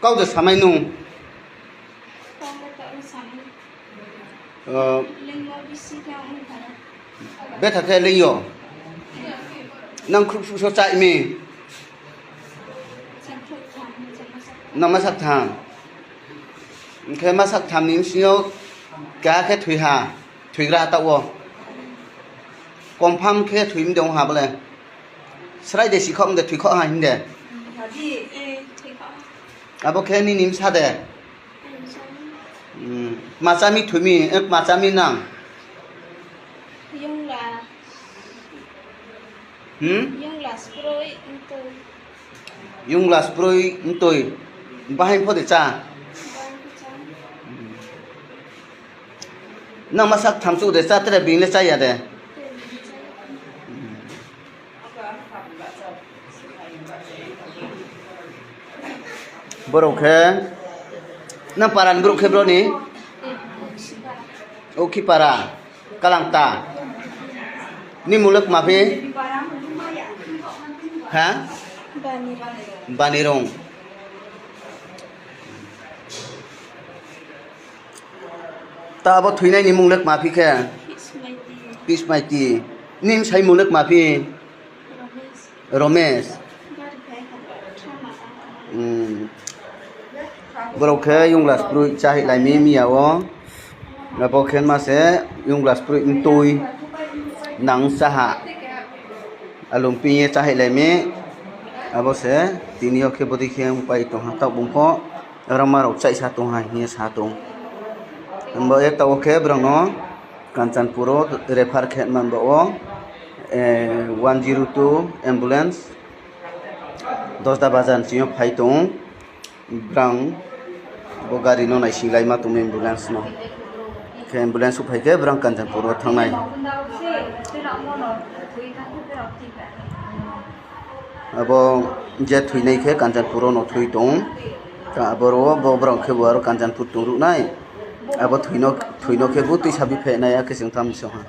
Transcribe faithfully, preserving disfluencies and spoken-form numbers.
Tau de samai nung. Tau de tau samai. O. Lengmo bisi khe ang wngkha. Betha khe lengyo. Nang khuk suk so chai mi. Chang khuk tham, chang masak. Nang masak tham. Hwnkhe masak tham ni bisingo keha khe thwi ha. Thwigra ha tao. Confirm khe thwi mde wng ha bole. Srai de sikhok mde thwikhok ha hinde. Hadi, eh, thwikhok. Abo khe nini msa de. Hmm. Machami thwimi, eh, machami nang. Yongla. Hmm? Yongla sproi ntoi. Yongla sproi ntoi. Bahai pho de cha. Bahai pho cha. Nang masak thamsuk de cha tere bini le cha ya de. Tere bini cha ya. Borok khe, nang para ni borok khe bro ni? Ukhi para, Kalangta. Ni muluk mapi? Ha? Banirung. Banirung. Ta abo thwinai ni muluk mapi khe? Peace Maiti. Peace Maiti. Ni bwsai muluk mapi? Ramesh. Ramesh. Hmm. Borok khe yongla sprui chahi laimi miya o. Abo khe ma se yongla sprui ntui nang saha. Alum piye chahi laimi. Abo se tini o khe bwtwi khe wng pai tongha tabuk bumpo. Oro ma rok chaisa tongha hiye sa tong. Hwnba e tabuk khe borok no Kanchanpur o refer khe man ba o, eh, one zero two ambulance Dosda bazar ni simi phai tong. Brang bo gari no naising lai ma tong ambulance no. Khe ambulance o phai khe brang Kanchanpur o thangnai. Abo je thwinai khe Kanchanpur o no thwi tong. Ta aboro bo borok khe bo aro Kanchanpur tong ruknai. Abo thwino, thwino khe bo twi sabi phainai, a khe chwng tamo se ha.